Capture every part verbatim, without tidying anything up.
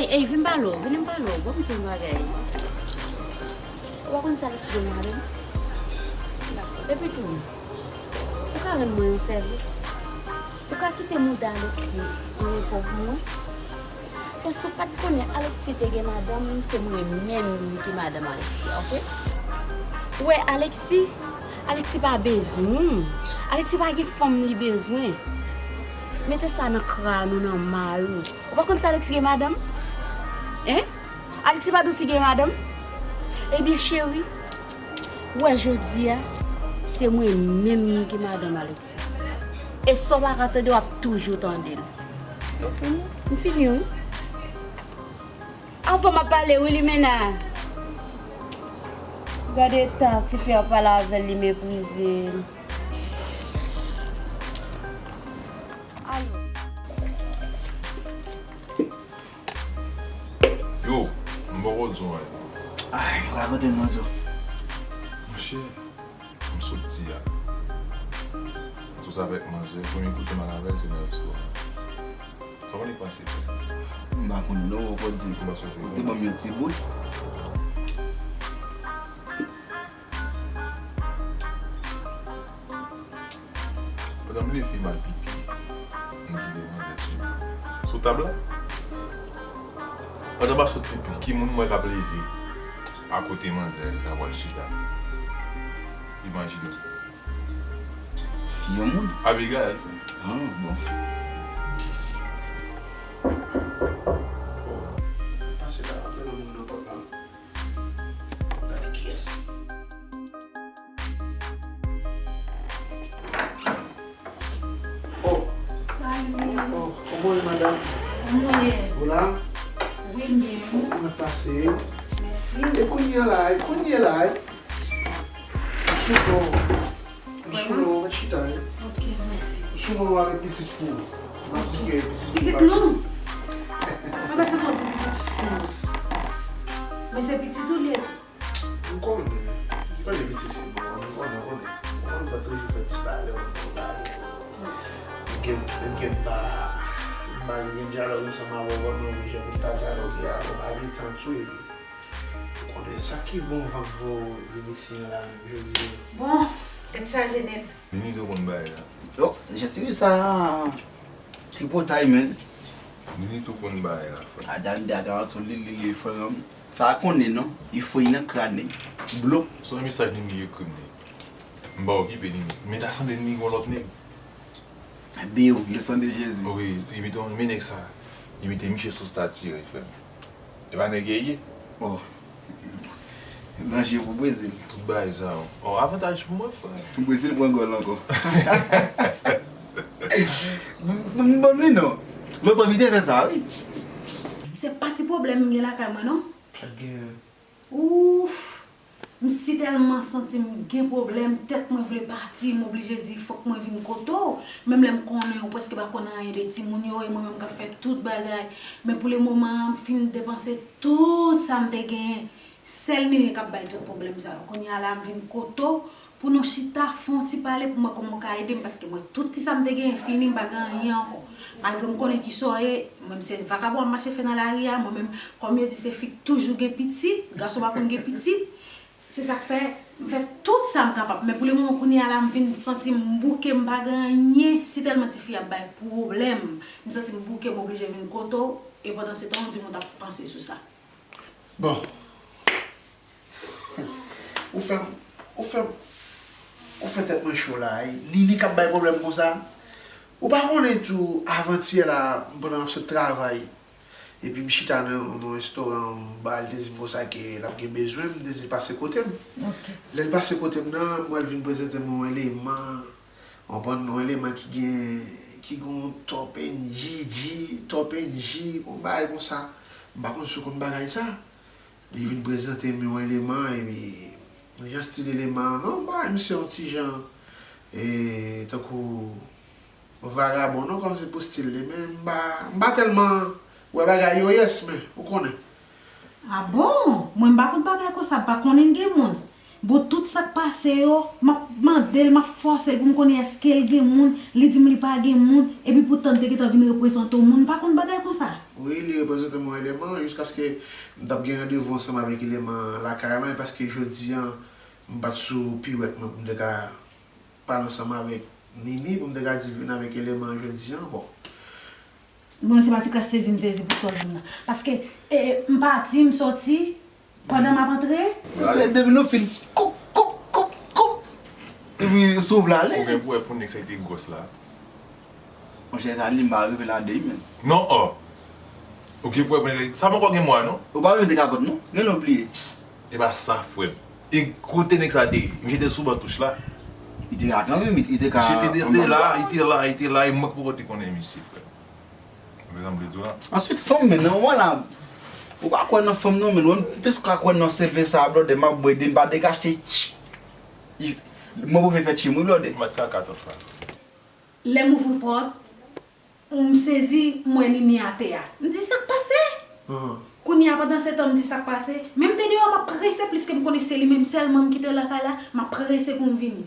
Ey, vin pale w, vin m pale w, ban m di w yon bagay. Ou pa konn si Alexis gen madanm? Epi tou, ou ka rann mwen yon sèvis? Ou ka kite mouda Alexis an repo pou mwen? Paske ou pa t konnen Alexis te gen madanm, se mwen menm ki madanm Alexis, oke? Ou wè Alexis? Alexis pa bezwen w. Alexis pa gen fanm li bezwen. Mete sa nan kràn ou, nan may ou. Ou pa konn si Alexis gen madanm? Hein? Alexis pa di w si gen madanm? Ebyen, cheri, ou wè jodi a, se mwen menm ki madanm Alexis. E sa w pa ka tande, w ap toujou tande l. Ou fini? M fini, wi. Anfòm ap pale, wi, Limena. Gade tan, tifi ap pale avè l, li meprize l. Alo. Yo, m poko di w anyen. Ay, rakonte m, Manzo. Monchè, m sot di a. M sot avèk manzè, premye kote m al avè l, se nan restoran. Sa w konnen k pase? M pa konn non, ou poko di m. Ou te ban m yon ti bout. Pandan m leve m al pipi, m kite manzè sou, sou tab la. Pandan m ap sot pipi, ki moun m wè k ap leve akote manzè l k ap al chita? Imajine w. Yon moun? Abigail. Ah, bon. Oh, pase la, ap tande moun nan pòt la. Gade kiyès. Oh. Salut. Oh, kòman w ye, madanm? Kòman w ye? Ou la? Wi, m byen. Kòman w pase? Mèsi. E kounye a la, e kounye a la, e. M sou non. M sou non, mèt chita, e. Ok, mèsi. M sou non avèk pitit fi w. M ap di ke pitit fi w. Pitit nou? Mwen ta santi w di pitit fi w. Men se pitit ou l ye. M konnen. M konnen pitit fi m, m konnen, m konnen. M konnen w toujou fè ti pale, w fè pale. Menm ke, menm ke m pa, m pa gen dyalòg ansanm avè w vrèman, men jan m ta dyaloge avè w, m pa gen tan tou, epi ou konnen sa ki bon vant vè w vin isi an la menm jodi a. Bon, tèt chaje nèt. Nini tou konn bagay la. Yo, jan ti fi sa tripotay, menn. Nini tou konn bagay la, frè. Adan de a garanti li, li, li, frè m. Sa a konnen non, li fre nan kràn li. Blo. Se yon mesaj Nini ekri m li. M pa okipe Nini. Men ta sanble Nini gon lòt nèg. Biw, le sang de Jésus. Wi, li mete yon, men nèg sa. Li mete miche sou stati, frè m. E pa nèg ye ye. Oh. Danje pou Brezil. Tout bagay sa yo. Oh, avantaj pou mwen, frè. Brezil pran gòl ankò. M, m, m ban li non. Lòt anvi te fè sa, wi. Se pa ti pwoblèm m gen lakay mwen, non. Sa k gen? Ouf! M si tèlman santi m gen pwoblèm, tèt mwen vle pati, m oblije di fòk mwen vin kote w. Menm lè m konnen ou prèske pa konn anyen de timoun yo, e mwen menm k ap fè tout bagay. Men pou le moman an, m fin depanse tout sa m te genyen. Sèl Nini k ap bay tout pwoblèm sa yo. Kounye a la, m vin kote w pou nou chita, fè yon ti pale pou m wè kòman w ka ede m, paske mwen, tout ti sa m te genyen fini, m pa gen anyen ankò. Malgre m konnen kisa w ye, mwen, m se vakabon ap mache fè nan lari a, mwen menm, kòm yo di, se fi k toujou gen pitit, gason pa konn gen pitit. Se sa k fè m fè tout sa m kapab. Men pou le moman, kounye a la, m vin santi m bouke, m pa gen anyen. Si tèlman tifi ap bay pwoblèm, m santi m bouke, m oblije vin kote w. E pandan se tan, w di m w t ap panse sou sa. Bon. Ou fè m, ou fè m, ou fè tèt mwen cho la. Li, li k ap bay pwoblèm konsa. Ou pa konnen tou, avantyè la, m pandan m ap sot travay, epi m chita nan, nan yon restoran, m ba l te di m konsa ke l ap gen bezwen m, m te di l pase kote m. Ok. Lè l pase kote m nan, m wè l vin prezante m yon eleman, w konprann, yon eleman ki gen, ki gen yon top energy, top energy, yon bagay konsa. M pa konn si w konn bagay sa. Li vin prezante m yon eleman, epi jan stil eleman an, non, m pa wè misye yon ti jan, e, tankou vagabon, non, kòmsi pou stil li, men m pa, m pa tèlman wè bagay yo, yes, men, ou konnen. Ah bon? Mwen m pa konn bagay konsa, m pa konnen l gen moun. Bon, tout sa k pase yo, m ap mande l, m ap fòse l pou m konnen èske l gen moun, li di m li pa gen moun, epi poutan l te gentan vin reprezante yon moun, m pa konn bagay konsa. Wi, li reprezante m yon eleman, jiskaske m t ap gen randevou ansanm avèk eleman lakay mwen, paske jodi a, m pa t sou piwèt mwen pou m te ka pale ansanm avèk Nini, pou m te ka di l vin avèk eleman jodi a, bon. Bon, se pa ti kras sezi m sezi pou sa w di m nan. Paske, e, e, m pati, m soti, pandan m ap antre. Depi nou fin koup, koup, koup, koup. Epi sou vle ale. Ou gen pou wè pou nèg sa ki te gwòs la. Monchè, sa li m pa rive ladan, men. Non, oh. Ou gen pou wè pou nèg sa poko gen mwa, non. Ou pa rive te kapòt, non. Gen lè w bliye. E pa sa, frè m. E kote nèg sa te ye? Misye te sou bò touch la. Li te ka kanmenm, li te ka. Misye te, te la, li te la, li te la, e mwen k poko te konnen misye, frè m. Ou konprann sa m vle di w la? Answit, fanm, men, nan moman la, ou pa kwè nan fanm, non, men, ou menm, plis ka kwè nan sèl sa, blòdè, m ap bwè de, m pa dekache, tch, mwen pou fè fè tchim, wi, blòdè. Mèt kaka tòt la. Lè m ouvri pòt, m sezi, m wè Nini atè a. M di, "Sa k pase?" Kounye a, pandan se tan, m di, "Sa k pase?" Men m te deyò, m ap prese, pliske m konnen se li menm sèlman m kite lakay la, m ap prese pou m vini.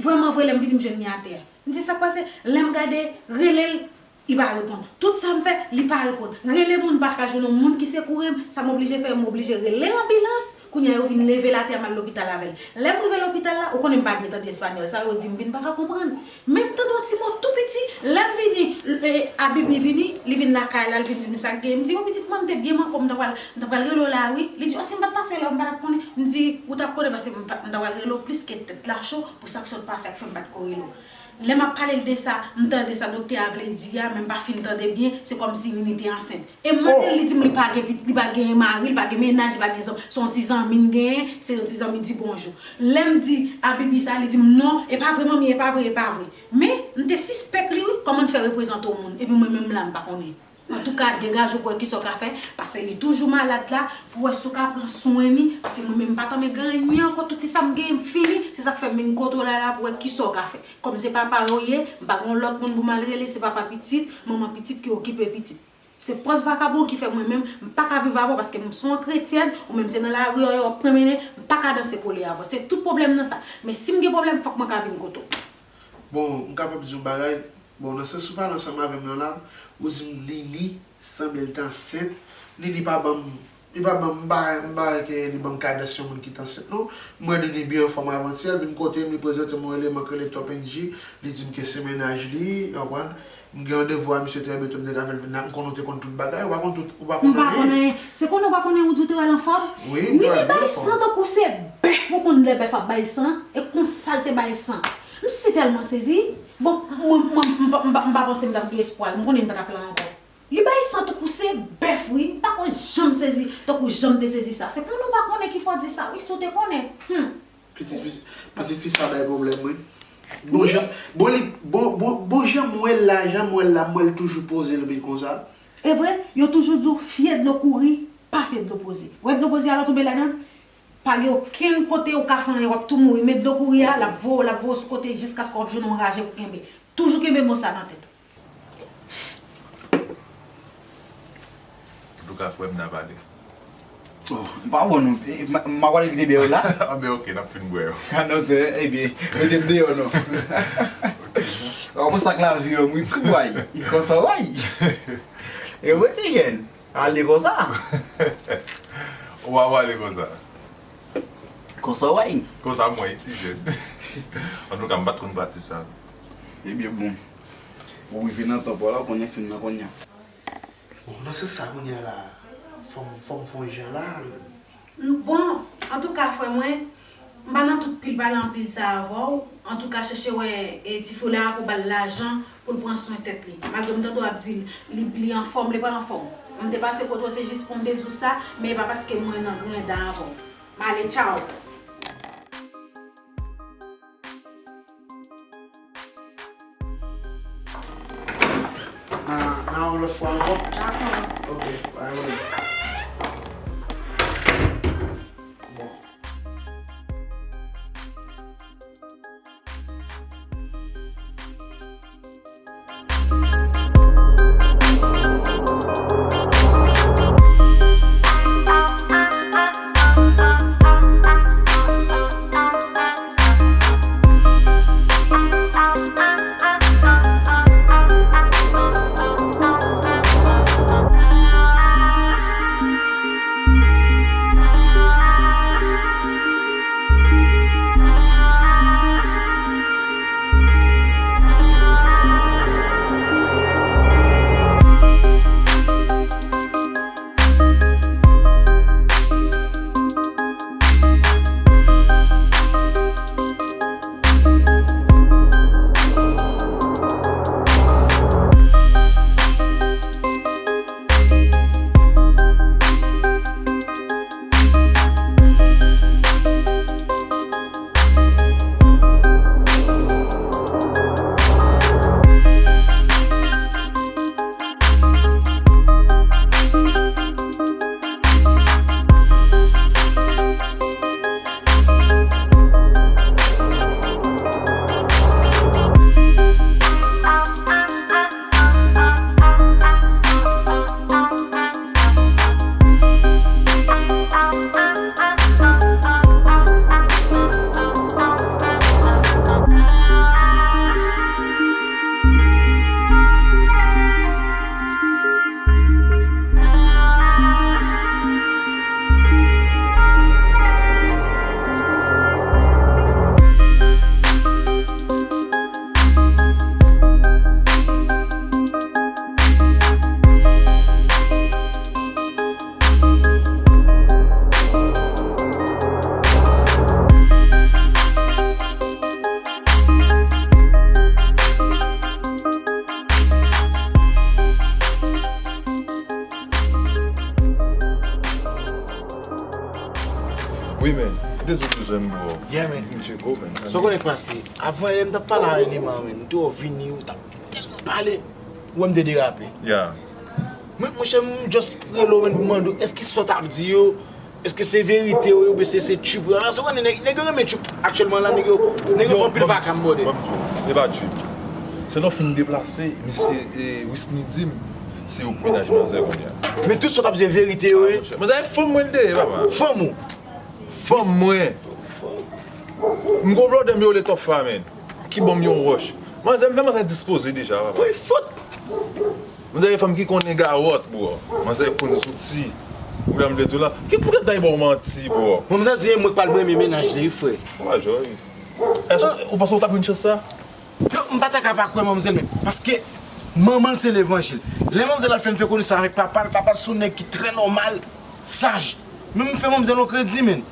Vrèman vre, lè m vini, m jwenn li atè a. M di, "Sa k pase?" Lè m gade, rele l, li pa reponn. Tout sa m fè, li pa reponn. Rele moun, m pa ka jwenn yon moun ki sekoure m. Sa m oblije fè, m oblije rele lanbilans. Kounye a, yo vin leve l atè a, m al lopital avè l. Lè m rive lopital la, ou konnen m pa byen tande espanyòl. Sa yo di m vin, m pa ka konprann. Men m tande yon ti mo tou piti. Lè m vini, e, Abibi vini, li vin lakay la, li vin di m sa k genyen. M di, "Wi, pitit mwen, m te byen manke w, m ta pral, m ta pral rele w la, wi." Li di, "O, si m pa t pase la, m pa t ap konnen." M di, "Ou t ap konnen, paske m pa, m ta pral rele w plis ke tèt la cho pou sa k sot pase a k fè m pa t ko rele w." Lè m ap pale l de sa, m tande sa doktè a vle di a, men m pa fin tande byen, se kòmsi Nini te ansent. E m mande l, li di m li pa gen pit-, li pa gen mari, li pa gen mennaj, li pa gen zanmi, se yon ti zanmi n genyen, se yon ti zanmi di bonjou. Lè m di Abibi sa, li di m non, e pa vre manmi, e pa vre, e pa vre. Men, m te sispèk li wi, kòman n fè reprezante yon moun, epi mwen menm la m pa konnen. Antouka, degaje w pou wè kisa w ka fè, paske li toujou malad la, pou wè si w ka pran swen li, paske mwen menm m pa tanmen gen anyen ankò, tout sa m genyen m fini, se sa k fè m vin kote w la la pou wè kisa w ka fè. Kòm se papa yo ye, m pa gen yon lòt moun pou m al rele, se papa pitit, manman pitit ki okipe pitit. Se pòs vakabon ki fè mwen menm, m pa ka viv avè w paske m se yon kretyèn, ou menm se nan lari w ye w ap pran mennen, m pa ka danse kole avè w. Se tout pwoblèm nan sa. Men si m gen pwoblèm, fòk mwen ka vin kote w. Bon, m kapab di w bagay, bon, nan sans ou pale ansanm avè m nan la, ou di m Nini sanble l t ansent. Nini pa ban m, li pa ban m, m pa, m pa wè ke li ban m kadans yon moun ki t ansent, non. M wè Nini byen anfòm avantyè, l vin kote m, li prezante m yon eleman k rele Top N G, li di m ke se mennaj li, w konprann? M gen randevou a misye trè byento, m te ka fè l vin la, m konnen w te konn tout bagay, ou pa konn tout, ou pa konn anyen. M pa konn anyen. Se konnen w pa konnen, ou di w te wè l anfòm? Wi, m te wè l byen anfòm. Nini bay san tankou se bèf, ou konn lè bèf ap bay san, e konsa l te bay san. M si tèlman sezi. Bon, mwen, mwen, m pa, m pa, m pa panse m t ap gen espwa l. M konnen m pa t ap la ankò. Li bay san tankou se bèf, wi. M pa konn janm sezi tankou jan m te sezi sa. Se konnen w pa konnen ki fè w di sa, wi, si w te konnen. Hum. Pitit fi, pitit fi sa bay pwoblèm, wi. Bon jan, bon li, bon, bon, bon jan m wè l la, jan m wè l la, m wè l toujou poze l byen konsa. E vre, yo toujou di w fye dlo kouri, pa fye dlo poze. Wè dlo poze a, l ap tonbe ladan l. Pa gen okenn kote ou ka fè anyen, w ap tou mouri. Men dlo kouri a, l ap voye w, l ap voye w sou kote jiskaske w ap jwenn yon raje pou kenbe. Toujou kenbe mo sa nan tèt ou. Antouka, frè m, n a pale. Oh, m pa wè non. E, m, m a pale kite bè yo la. A ben, oke, n ap fin bwè yo. A non, sè, ebyen, mete m deyò non. Ou konn sa k lavi an, wi, ti bway. Konsa, way. E wè ti jèn. Ale konsa. Ou pa pale konsa. Konsa w ay. Konsa m wè ti jèn. Antouka, m pa t konn pati sa. Ebyen, bon. Ou rive nan tan pa w la, ou konnen fim nan kounye a. Bon, nan sans sa kounye a la, fò m, fò m fè yon jan la. Bon, antouka, frè mwen, m pa nan tout pil pale anpil sa avè w. Antouka, chèche wè, e, ti fi w la pou ba l lajan pou l pran swen tèt li. Malgre m tande w ap di l, li, li anfòm, li pa anfòm. M te pase kote w, se jis pou m te di w sa, men e pa paske mwen nan grenn dan avè w. M ale, tchaw. Nan, nan yon lòt fwa ankò? Dakò. Ok, pa gen pwoblèm. Bon. Wi, men. M te di w bezwen m, bro. Yeah, men. Vin tcheke w, men. Sa w konnen k pase? Avan yè, m t ap pale avè Neymar, men. M te wè w vini, ou t ap tèlman pale. Ou wè m te derape. Yeah. Mwen, monchè, m just rele w, men, pou mande w, èske sa w t ap di yo, èske se verite yo, oubyen se, se tchup yo? Paske w konnen nèg, nèg yo renmen tchup aktyèlman la, nèg yo, nèg yo fè anpil vakam, brother. Ban m di w, e pa tchup. Se lè w fin deplase, misye, e, Wisny di m, se ou k mennaj manzè kounye a. Men tout sa w t ap di se verite yo, wi. Manzè, e fanm mwen l te ye, papa. Fanm ou? Fanm mwen. M gon blòdè m yo le tòp fa, men. Ki ban m yon wòch. Manzè, m fè manzè dispoze deja, papa. Wi, fout. Manzè, e fanm ki konnen gawòt, bro. Manzè konn zouti. Ou la m vle di w la. Ki pou gèt ay ba w manti, bro. Manzè di e mwen k pral premye mennaj li, wi, frè. Ou pa jwe, wi. Èske ou panse ou t ap jwenn chans sa? Yo, m pa ta ka pa kwè manmzèl, men. Paske manman l se levanjil. Lè manmzèl al fè, fè konesans avèk papa l, papa l se yon nèg ki trè nòmal, saj. Men m fè manmzèl yon kredi, men.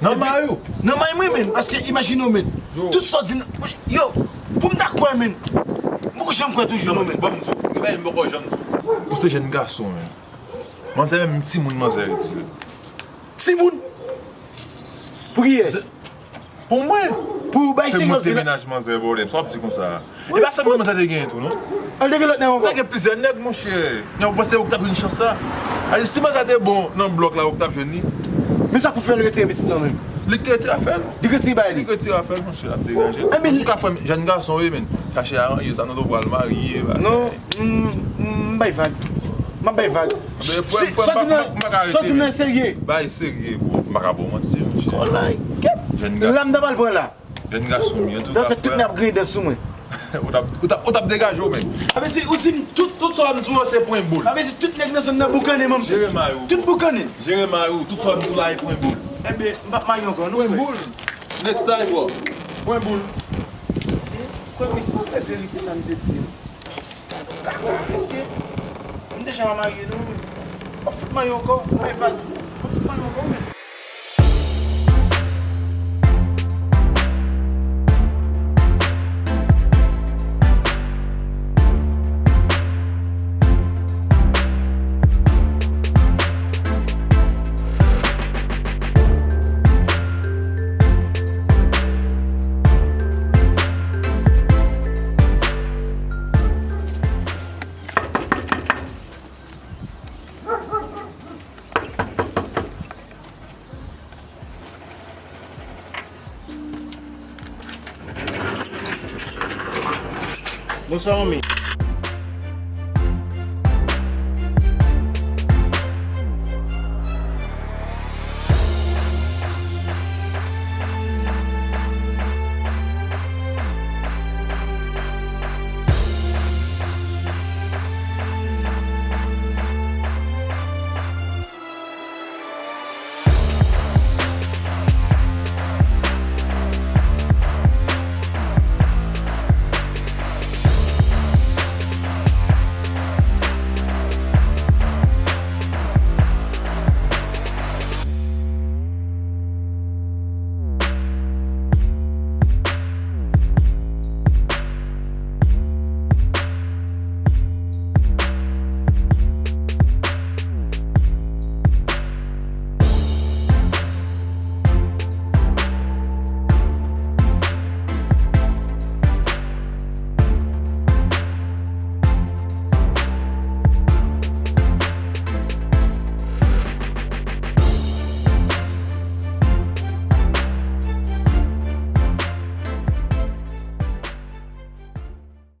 Nan may ou? Nan may mwen, men. Paske imajine w, men. Yo. Tout sa w di m, yo, pou m ta kwè, men. M poko janm kwè toujou, non, men. Ban m di w, gen bagay m poko janm di w. Ou se jèn gason, men. Manzè menm timoun manzè retire. Timoun? Pou kiyès? Pou mwen. Pou bay se mwen k te mennaj manzè, pwoblèm. Sa w ap di konsa? E pa sèl mwen manzè te genyen tou, non? Al te gen lòt nèg ankò. Sa gen plizyè nèg, monchè. Nèg ou panse ou k t ap jwenn chans sa? A di si manzè te bon nan blòk la, ou k t ap jwenn li. Men sa k pou fè l retire pitit lan menm? Li k retire afè l. Li k retire bay li. Li k retire afè l, monchè, ap deranje l. Antouka, frè m, jèn gason, wi, men. Chache a, sa nan do pral marye, bagay. Non, m, m bay vag. M ap bay vag. Men frè m, frè m, m pa ka rete, men. Sa w di m nan serye. Bay serye, bro. M pa ka ba w manti, monchè. Kòlay, kèt. Jèn gason. La m ta pral pran la. Jèn gason m ye, antouka, frè. Sa fè tout nèg ap griyen dan sou mwen. Ou t ap, ou t ap, ou t ap degaje w menm. A vle di, ou di m tout, tout sa w ap di w yo se pwen boul. A vle di, tout nèg nan zòn nan boukannen, manm. Jere may ou. Tout boukannen. Jere may ou, tout sa w ap di w la e pwen boul. Ebyen, m p ap marye ankò, non, frè. Pwen boul. Next time, bro. Pwen boul. Mesye, kwè m, mesye, kwè verite sa misye di yo. Kaka, mesye. M deja marye, non, men. W ap fout marye ankò, bay vag. W ap fout marye ankò, men. Bonswa, manmi.